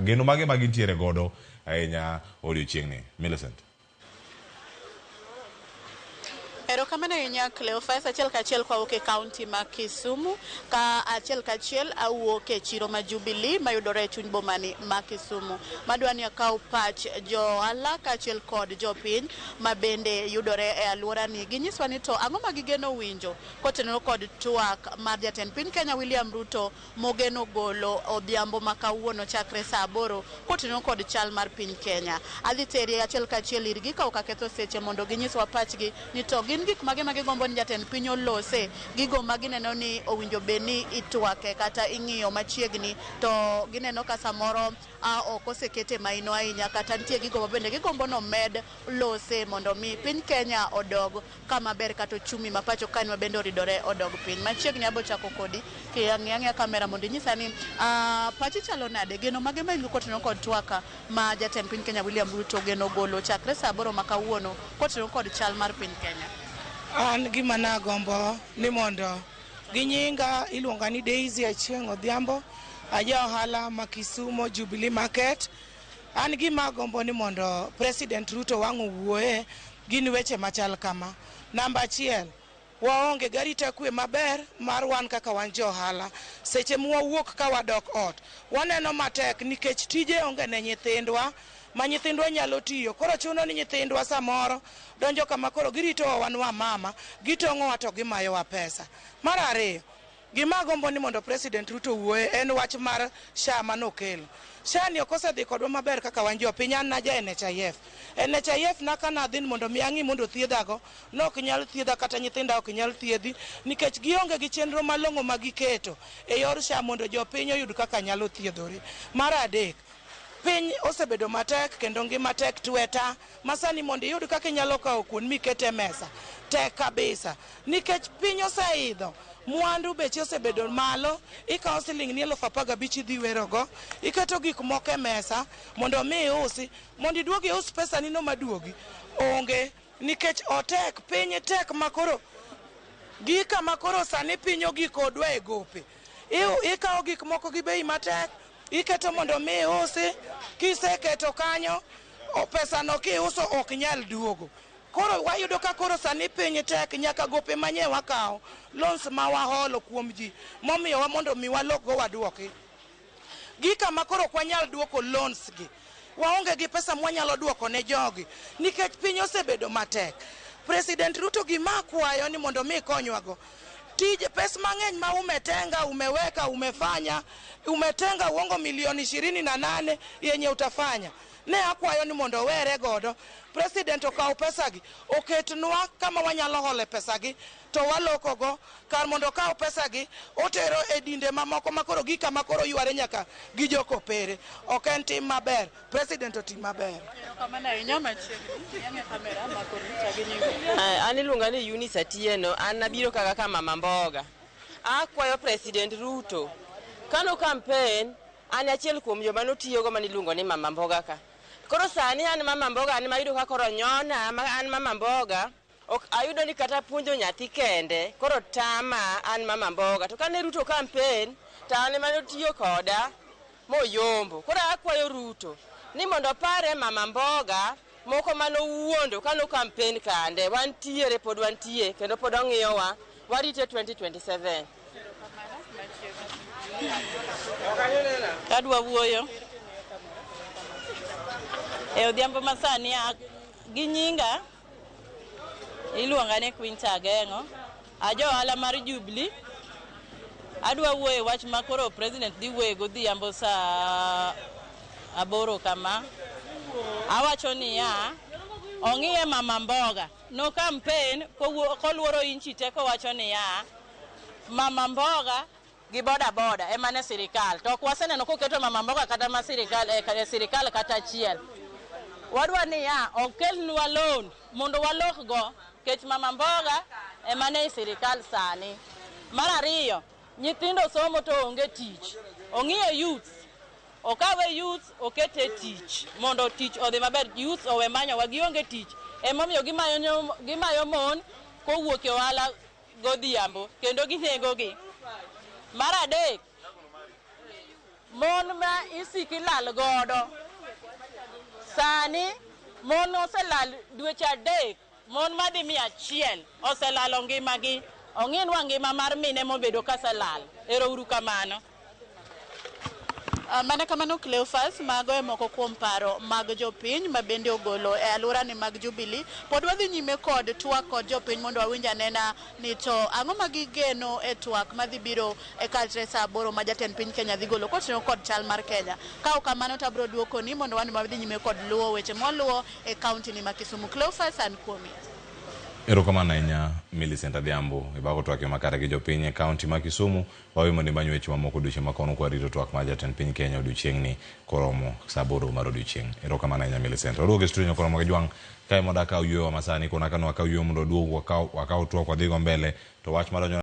Geno mage ma gintiere godo ahinya odiochieng'ni? Millicent. Erokamano ahinya Cleophas, achiel kachiel kwawuok e kaunti ma Kisumu ka achiel kachiel awuok e chiro ma Jubilee mayudore e chuny bomani ma Kisumu. Madwa ni akaw pach jo ohala kaachiel kod jopiny ma bende yudore e alworani. Ginyiswa ni to ang'o ma gigeno winjo kotenore kod twak mar jatend piny Kenya William Ruto mogeno golo odhiambo ma kawuono chakre saa 8 kotenore kod chal mar piny Kenya. Adhi teri achiel kachiel irgi ka ok aketho seche mondo ginyiswa pachgi ni to gin gik mage ma gigombo ni jatend piny olose, gigo ma gineno ni owinjo bed ni itwake kata ing'iyo machiegni to gineno ka samoro ok osekete maino ahinya kata nitie gigo ma bende gigombo ni omed lose mondo mi piny Kenya odog kama ber kata ochumi ma pacho kae ma bende oridore odog piny. Machiegni abo chako kodi kiang'iyo ang'iya kamera mondo inyisa ni pachi chalo nade, geno mage ma in go kotenore kod twak ma jatend piny Kenya William Ruto geno golo chakre saa 8 ma kawuono kotenore kod chal mar piny Kenya. An gima nagombo ni mondo gi nyinga iluonga ni Daisy Achieng' Odhiambo, aja ohala ma Kisumo Jubilee Market. An gima agombo ni mondo President Ruto wang' owuoye gin weche machal kama. Namba achiel, waonge gi arita kwe maber mar wan kaka wan jo ohala. Seche mwawuok ka wadok ot, waneno matek nikech tije onge ne nyithindwa ma nyithindwa nyalo tiyo. Koro chuno ni nyithindwa samoro donjo kama koro giritowa wan wa mama, gitong'owa to gimayowa pesa. Mar ariyo, gima agombo ni mondo President Ruto owuoye en wach mar SHA manokelo. SHA ni ok osedhi kodwa maber kaka wan jopiny. An naja NHIF. NHIF na ka nadhi mondo mi ang'i mondo thiedhago, nok nyal thiedha kata nyithinda ok nyal thiedhi nikech gionge gi chenro malong'o ma giketo e yor SHA mondo jopiny oyud kaka nyalo thiedhore. Mar adek, piny osebedo matek kendo ngima tek tweta ma sani mondo iyud kaka inyalo kawo kuon mikete e mesa tek kabisa nikech piny oseidho, mwandu beche osebedo malo. Ikawo siling ni 15,000 idhi werogo, iketo gik moko e mesa mondo mi iusi mondo iduog ius pesa ni no maduogi onge nikech otek, piny tek makoro gi kama koro sani piny ogik kodwa e gope. Ikawo gik moko gi bei matek, iketo mondo mi iusi, kiseketo kanyo pesa no kiuso ok nyal duogo. Koro wayudo ka koro sani piny tek, nyaka gope manye wakawo, loans ma waholo kuom ji momiyowa mondo mi walokgo waduoki. Gi kama koro ok wanyal duoko loans gi, waonge gi pesa mwanyalo duoko ne jogi nikech piny osebedo matek. President Ruto, gima akwayo ni mondo mi ikonywago tije pesa mang'eny ma umetenga, umeweka, umefanya, umetenga uongo milioni 28 yenye utafanya ne akwayo ni mondo owere godo. President okaw pesagi oketnwa kama wanyalo hole pesagi to walokogo, kar mondo okaw pesagi otero e dinde mamoko makoro gi kama koro yware nyaka gi jokopere. Ok en tim maber. President otim maber. Erokamano ahinya. Machiegni ang'iyo kamera makoni chagi nyingi. An iluonga ni Eunice Atieno, an nabiro ka kaka mama mboga. Akwayo President Ruto, kano campaign, an achiel kuom joma notiyogo maniluongo ni mama mboga ka. Koro sani an mama mboga, an mayudo ka koro nyona, ma an mama mboga, ok ayudo ni kata puonjo nyathi kende, koro tama an mama mboga. To kane Ruto campaign, to an ema notiyo koda moyombo. Koro akwayo Ruto ni mondo opare mama mboga moko manowuondo kano campaign kande. Wantiere, pod wantie, kendo pod ong'iyowa. Warite 2027. Adwa wuoyo e odhiambo masani gi nyinga iluonga ni Quinta Ageng'o, aja ohala mar Jubilee. Adwa wuoyo e wach ma koro president dhi wuoye godhiambo saa 8 kama. Awacho niya, ong'iye mama mboga. No campaign koluoro inchi te kowacho niya, mama mboga gi boda boda ema ne sirikal. To ok waseneno koketo mama mboga kata ma sirikal e sirikal kata achiel. Wadwa niya, okelnwa loan mondo walokgo kech mama mboga ema ne sirikal sani. Mar ariyo, nyithindo somo to onge tich. Ong'iyo youths, okawe youths okete tich mondo tich odhi maber. Youths owe manyowa, gionge tich. Emomiyo gimayo mon kowuok e ohala godhiambo kendo ginegogi. Mar adek, Mon ma isiko ilal godo. Sani mon oselal dweche 3, mon madhi 100 oselalo ngimagi. Ong'inwa ngima mar mine mobedo kaselal. Ero uru kamano. Mana kamano Cleophas, mago e moko kuom paro mag jopiny ma bende ogolo e alwora ni mag Jubilee. Pod wadhi nyime kod twak kod jopiny mondo wawinj anena ni to ang'o ma gigeno e twak madhi biro e kalre sa 8 ma jatend piny Kenya dhi golo kotiyo kod chal mar Kenya. Ka ok kamano to abiro duokoni mondo wan wadhi nyime kod luwo weche mwaluwo e kaunti ni ma Kisumu. Cleophas, an kuomi. Erokamano ahinya Millicent Adhiambo ibago twak yo makare gi jopiny e kaunti ma Kisumu. Wawe mondo imany weche mamoko odiochieng' ma kono kwarito twak mar jatend piny Kenya odiochieng'ni koromo sa 8 mar odiochieng'. Erokamano ahinya Millicent. Waduogo e studio nyakoromo gi jwang' kae mondo akaw yueyo masani kona kano akaw yueyo mondo waduog wakaw twak wadhigo mbele to wach madonjo